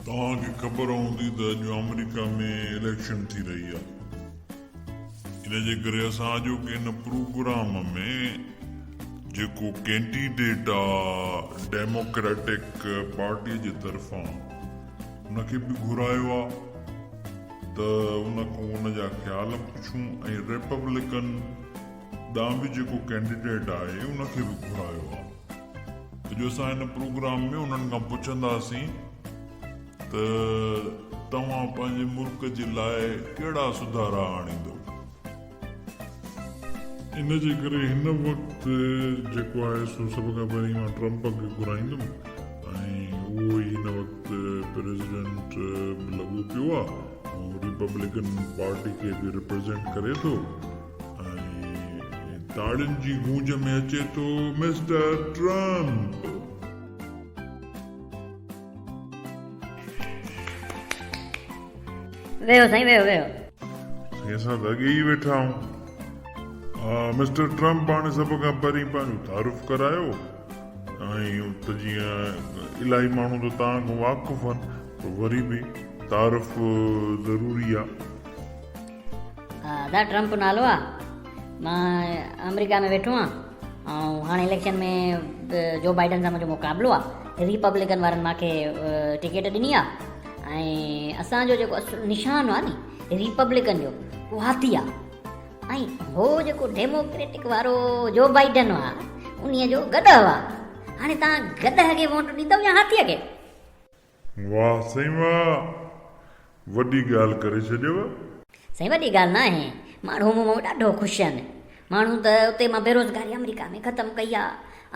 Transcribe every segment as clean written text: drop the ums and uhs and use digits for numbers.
توهان کي خبر هوندي ته اڄ آمريڪا ۾ اليڪشن ٿي رهي آهي. ان جي ڪري اسان اڄوڪي هن پروگرام ۾ جيڪو ڪينڊيڊيٽ آ ڊيموڪريٽڪ پارٽي جي طرفان ان کي به گهرايو آ ته ان کان ان جا خيال پڇون ۽ ريپبلڪن ڏانهن به جيڪو ڪينڊيڊيٽ آهي ان کي به گهرايو آ ته جو اسان هن پروگرام ۾ انهن کان پڇنداسين ته توهان پنهنجي ملڪ جي لاء ڪهڙا سڌارا آڻيندو. ان جي ڪري هن وقت جيڪو آهي سو سڀ کان پهرين مان ٽرمپ کي گهرائيندم ۽ اهو ئي هن وقت پريزيڊنٽ به لڳو پيو آ ۽ ريپبلڪن پارٽي کي به ريپريزينٽ ڪري ٿو. ۽ تاڙين جي گونج ۾ اچي ٿو مسٽر ٽرمپ. ويهو سائين ويهو ويهو. سائين اسان ته اڳي ئي ويٺا آهيون. مسٽر ٽرمپ هاڻي سڀ کان پهرين پنهنجو تعارف ڪرايو ۽ ته جيئن الاهي ماڻهو ته توهان کان واقف آهن پر وري به تعارف ضروري آهي. ادا ٽرمپ نالو آ مان آمريڪا ۾ ويٺو آن ۽ هاڻي اليڪشن ۾ جو بائيڊن سان منهنجو مقابلو آ ريپبلڪن وارن مانکي ٽڪيٽ ڏني آ ۽ اسان جو جيڪو اصل نشان آ ني ريپبلڪن جو اهو هاٿي آ ۽ هو جيڪو ڊيموڪريٽڪ وارو جو بائيڊن آ انهي جو گڏهه آ هاڻي تان گڏهه کي ووٽ ڏيندو يا هاٿي کي؟ واه سائين واه وڏي ڳالهه ڪري ڇڏيو. سائين وڏي ڳالهه ناهي ماڻهو مون مان ڏاڍو خوش آهن ماڻهو ته اتي مان بيروزگاري آمريڪا ۾ ختم ڪئي آ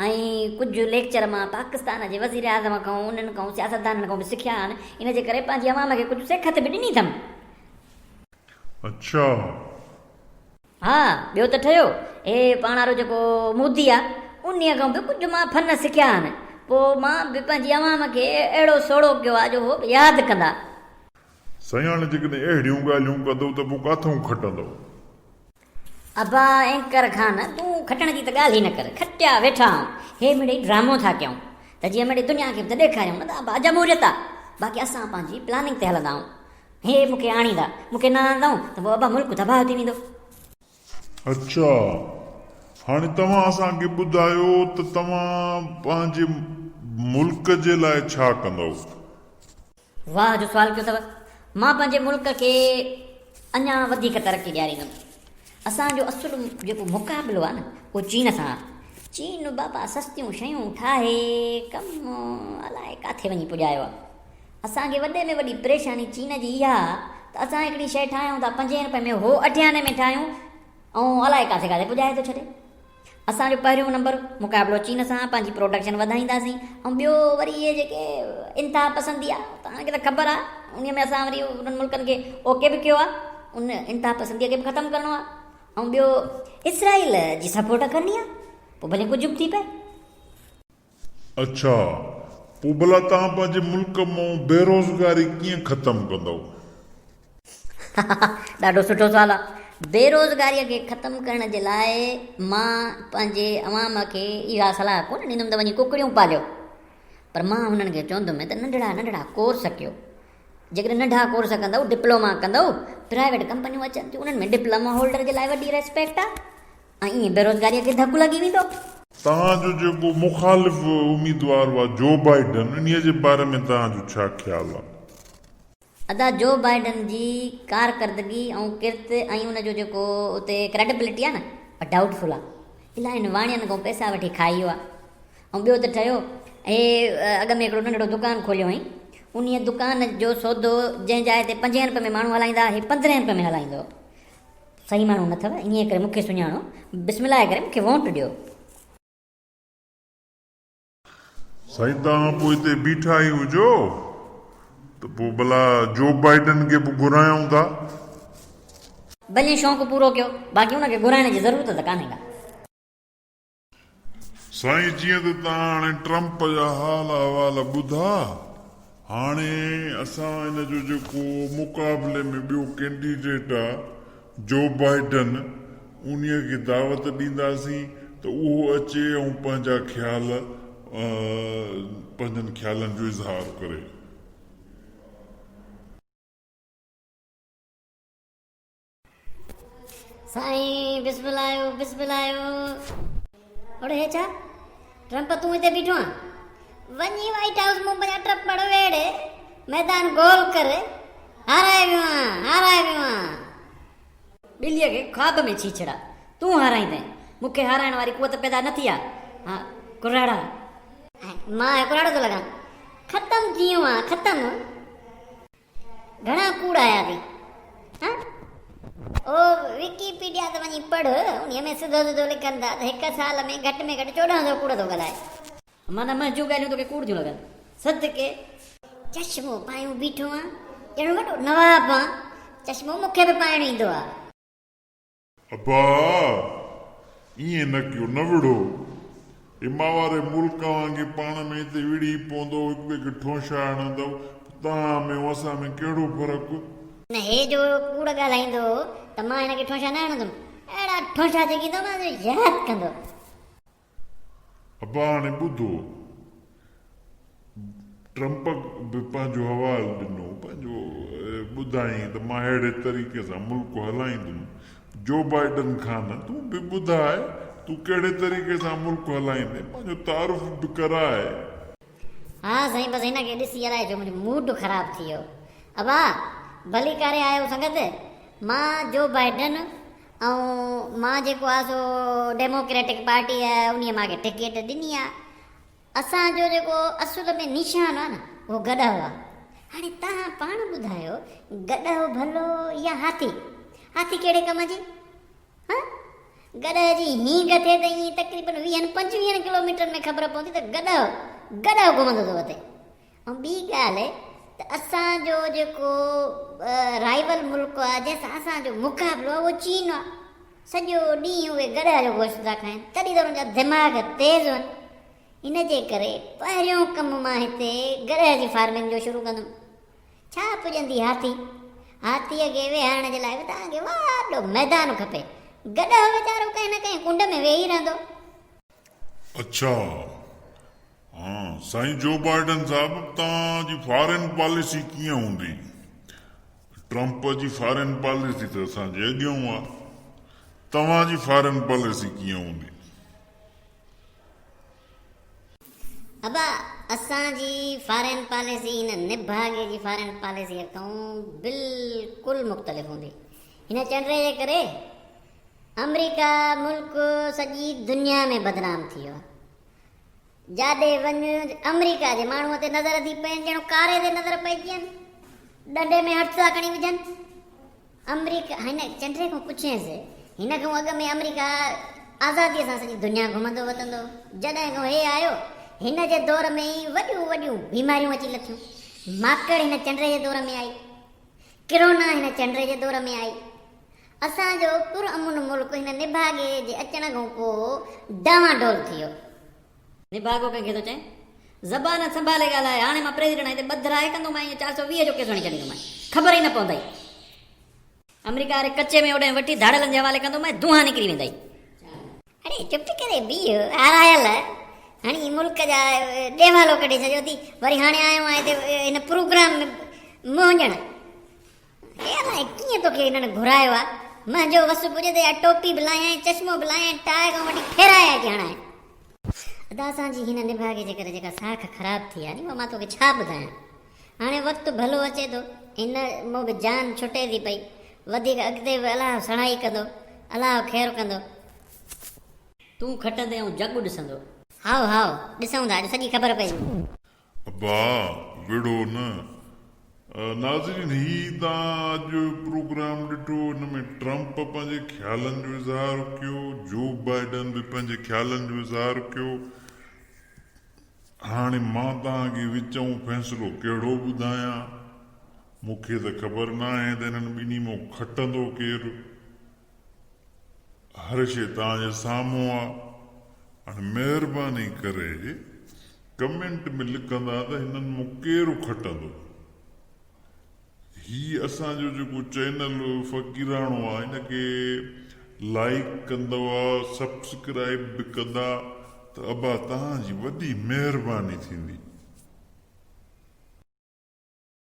۽ ڪجهه ليڪچر مان پاڪستان جي وزير اعظم کان انهن کان سياستدانن کان به سکيا آهن ان جي ڪري پنهنجي عوام کي ڪجهه سيکت به ڏني اٿم. اڇا. ها ٻيو ته ٺهيو، هي پاڻ وارو جيڪو مودي آ، انهيء کان به ڪجهه مان فن سکيا آهن. پوء مان به پنهنجي عوام کي اهڙو سوڙهو ڪيو آ جو هو به ياد ڪندا. سائين هاڻي جيڪڏهن اهڙيون ڳالهيون ڪندؤ ته پوء ڪاٿئون کٽندؤ؟ ابا اينڪر خان تون کٽڻ جي ته ڳالهه ئي نه ڪر، کٽيا ويٺا آهيون، هي مڙئي ڊرامو ٿا ڪيون ته جيئن مڙئي دنيا کي به ته ڏيکاريون نه ته ابا جمهوريت آ، باقي اسان پنهنجي پلاننگ تي هلندا آهيون. هي مون کي آڻيندا، مون کي نه آندائون ته پوء ابا ملڪ تباهه ٿي ويندو. اڇا، هاڻي توهان اسان کي ٻڌايو ته توهان پنهنجي ملڪ جي لاء ڇا ڪندؤ؟ واهه جو سوال ڪيو اٿو. مان پنهنجي ملڪ کي اڃا وڌيڪ ترقي ڏياريندم. اسان جو اصل جيڪو مقابلو آهي نه اهو چين سان آهي. چين بابا سستيون شيون ٺاهي ڪم الائي ڪاٿي وڃي پڄايو آهي. اسان کي وڏي ۾ وڏي پريشاني چين جي اها آ ته اسان هڪڙي شيء ٺاهيون ٿا پنجين رپئي ۾ هو اٺين آني ۾ ٺاهيون ۽ الائي ڪاٿي ڪاٿي پڄائي ٿو ڇڏي. اسان جو پهريون نمبر مقابلو چين سان آ پنهنجي پروڊڪشن وڌائينداسين ۽ ٻيو وري اهي جيڪي انتها پسندي آ توهان کي ته خبر آ انهي ۾ اسان وري انهن ملڪن کي اوڪي به ڪيو آ ان انتها پسندي کي به ختم ڪرڻو آ ۽ ٻيو اسرائيل جي سپورٽ ڪرڻي آ پوء ڀلي ڪجهه به ٿي پئي. اڇا، پوء ڀلا توهان پنهنجي ملڪ مان بيروزگاري ڪيئن ختم ڪندؤ؟ ڏاڍو سٺو سوال آ. بيروزگاريء کي ختم ڪرڻ جي لاء مان پنهنجي عوام کي اها صلاح ڪونه ڏيندم ته وڃي ڪڪڙيون پاليو، پر مان هنن کي چوندم ته ننڍڙا ننڍڙا ڪورس ڪيو. جيڪڏهن ننڍا ڪورس ڪندؤ، ڊپلوما ڪندؤ، پرائيويٽ ڪمپنيون اچن ٿيون، انهن ۾ ڊپلوما هولڊر جي لاء وڏي ريسپيڪٽ آ. ۽ ائين بيروزگاريء کي ڌڪ لڳي ويندو. توهان جو جيڪو مخالف اميدوار هئا جو بائيڊن انهيء جي باري ۾ توهان جو ڇا خيال آ؟ ادا جو بائيڊن جي ڪارڪردگي ۽ ڪرت ۽ ان جو جيڪو اتي ڪريڊبلٽي آ نه اها ڊائوٽ فل آ. الاهين واڻين کان پئسا وٺي کائي ويو آ ۽ ٻيو ته ٺهيو هي اڳ ۾ هڪڙو ننڍڙو دڪان کوليو هئائين انهيء دڪان جو سودو جنهن جاء تي پنجين رپئي ۾ ماڻهو هلائيندا هي پندرهين رپئي ۾ هلائيندو هو. صحيح ماڻهو نه اٿو انهيء ڪري مون کي سڃاڻو بسم الله ڪري مون کي ووٽ ڏيو. سائين توهان پوء هتي بيٺا ئي هجو ته پوء ڀلا جو بائيڊن کي به گهرايون ٿا. ڀلي شوق پورو ڪيو باقي ان کي گهرائڻ جي ضرورت ته ڪانهي ڪا. سائين جيئن ته توهان هاڻي ٽرمپ جا حال احوال ٻڌا، هاڻي اسان ان جو جيڪو مقابلي ۾ ٻيو ڪينڊيڊيٽ آ جو بائيڊن انهي کي دعوت ڏينداسين ته اهو اچي ۽ پنهنجا خيال پنهنجن خيالن جو اظهار ڪري. سائين بسم الله آهيو بسم الله آهيو. اڙي هي ڇا؟ ٽرمپ تون هتي بيٺو آن؟ وڃي وائيٽ هائوس مون پنهنجا ٽپڙ ويڙهه، ميدان گول ڪر، هارائي ويو آن، هارائي ويو آن. ٻليء کي خواب ۾ ڇيڇڙا، تون هارائيندين، مون کي هارائڻ واري قوت پيدا نه ٿي آ، ها ڪراڙا. مان ڪراڙو ٿو لڳان؟ ختم ٿي ويو آن، ختم. گهڻا ڪوڙ آيا اٿئي ها او وڪي پيڊيا تي وڃي پڙهه انهي ۾ سڌو سڌو لکن ٿا ته هڪ سال ۾ گهٽ ۾ گهٽ 1400 ڪوڙ ٿو ڳالهائي. معنيٰ منهنجون ڳالهيون توکي ڪوڙ ٿيون لڳن صدقي. چشمو پايون بيٺو آن ڄڻ وڏو نواب آن چشمو مونکي به پائڻ ايندو آ. ابا! ائين نه ڪيو، نه وڙهو. اما واري ملڪ وانگي پاڻ ۾ هتي وڙهي پوندؤ، هڪ ٻئي کي ٺونشا هڻندؤ، پوء توهان ۾ ۽ اسان ۾ ڪهڙو فرق؟ نه هي جو ڪوڙ ڳالهائيندو هو ته مان هن کي ٺونشا نه هڻندم. اهڙا ٺونشا ڇڪيندومانس جو ياد ڪندو. ابا هاڻي ٻڌو، ٽرمپ به پنهنجو حوال ڏنو، پنهنجو ٻڌايائين ته مان اهڙي طريقي سان ملڪ هلائيندم. جو بائيڊن کان نه تون به ٻڌاء تون ڪهڙي طريقي سان ملڪ هلائيندين، پنهنجو تعارف به ڪراء. ها سائين بس هن کي ڏسي الائي ڇو منهنجو موڊ خراب ٿي ويو. ابا ڀليڪاري آيو سنگت، مان جو بائيڊن ۽ مان جيڪو آ سو ڊيموڪريٽڪ پارٽي انهي مان کي ٽڪيٽ ڏني آ. اسان جو جيڪو اصل ۾ نشان آ نه اهو گڏهه آ. هاڻي توهان پاڻ ٻڌايو گڏهه ڀلو يا هاٿي؟ هاٿي ڪهڙي ڪم جي؟ ها گڏهه جي هينگ ٿئي ته ائين تقريبن ويهن پنجويهن ڪلوميٽرن ۾ خبر پوندي ته گڏهه گڏهه گهمندو ٿو وتي. ۽ ٻي ڳالهه ته اسان جو جيڪو رائيول ملڪ آهي جنهن سان اسان جو مقابلو آهي اهو چين آهي. سڄو ڏينهن اهي گڏهه جو گوشت ٿا کائن تڏهن ته انهن جا دماغ تيز آهن. ان جي ڪري پهريون ڪم مان هتي گڏهه جي فارمنگ جو شروع ڪندم. ڇا پڄندي هاٿي؟ هاٿيء کي ويهارڻ جي لاء به توهان کي وڏو ميدان کپي. گڏهه ويچارو ڪنهن نه ڪنهن ڪنڊ ۾ ويهي رهندو. اڇا ها سائين جو بائيڊن صاحب توهان جي فارين پاليسي ڪيئن هوندي؟ ٽرمپ جي فارين پاليسي ته اسان جي اڳيون آ توهان جي فارين پاليسي ڪيئن هوندي؟ ابا اسان جي فارين پاليسي هن نڀاڳي جي فارين پاليسي کان بلڪل مختلف هوندي. هن چنڊري جي ڪري آمريڪا ملڪ سڄي دنيا ۾ بدنام ٿي ويو آهي. جاڏي وڃ آمريڪا جي ماڻهوء تي نظر ٿي پين ڄڻ ڪاري تي نظر پئجي وين. ڏنڊي ۾ هٿ ٿا کڻي وجهن. آمريڪا هن چنڊري کان پڇينس هن کان اڳ ۾ آمريڪا آزاديء سان سڄي دنيا گهمندو وتندو هو. جڏهن کان هي آيو هن جي دور ۾ ئي وڏيون وڏيون بيماريون اچي لٿيون. ماڪڙ هن چنڊري جي دور ۾ آئي. ڪرونا هن چنڊري جي دور ۾ آئي. اسان جو پر امن ملڪ هن نڀاڳي جي اچڻ کان پوء ڊانوان ڊول ٿي ويو. نڀاڳو ڪنهن کي ٿو چئين؟ زبان سنڀالي ڳالهاء، هاڻي مان پريزيڊنٽ آهيان، هتي ٻڌرائي ڪندومانء ۽ 420 جو ڪيس هڻي ڇڏيندومانء، خبر ئي نه پوندئي. آمريڪا واري ڪچي ۾ اوڏانهن وٺي ڌاڙيلن جي حوالي ڪندومانء، دونهان نڪري ويندئي. اڙي چپ ڪري بيهه هارايل هڻي ملڪ جا ڏيوالو ڪڍي ڇڏيو اٿي وري هاڻي آيو آهين هتي هن پروگرام ۾ منهن ڏيڻ هي الائي ڪيئن توکي هنن گهرايو آ منهنجو وس پڄي ته اها ٽوپي به لاهيان چشمو به لاهيان ٽاء کان وٺي ڦيرائي اچي هڻائين. ادا اسان جي هن نڀاڳي جي ڪري جيڪا ساک خراب ٿي آ ني اها مان توکي ڇا ٻڌايان هاڻي وقت ڀلو اچي ٿو هن مون به جان ڇٽي ٿي پئي وڌيڪ اڳتي به الله سڻائي ڪندو الله خير ڪندو. تون کٽندين ۽ جڳ ڏسندو. هائو هائو ڏسون ٿا اڄ سڄي خبر پئجي. ابا وڙهو نه. ناظرين هي تان اڄ پروگرام ڏٺو ان ۾ ٽرمپ پنهنجي خيالن جو اظهار ڪيو جو بائيڊن به پنهنجي خيالن جو اظهار ڪيو هاڻي مان توهان کي وچئون فيصلو ڪهڙو ٻڌايان مون کي ته خبر ناهي ته انهن ٻنهي مان کٽندو ڪير هر شيء توهان جي سامهون آ. هاڻي مهرباني ڪري ڪمينٽ ۾ لکندا ته هنن مان ڪير کٽندو. هي اسان جو جيڪو چينل فقيراڻو آ ان کي لائيڪ ڪندوا سبسڪرائيب به ڪندا ته ابا توهان جي وڏي مهرباني ٿيندي.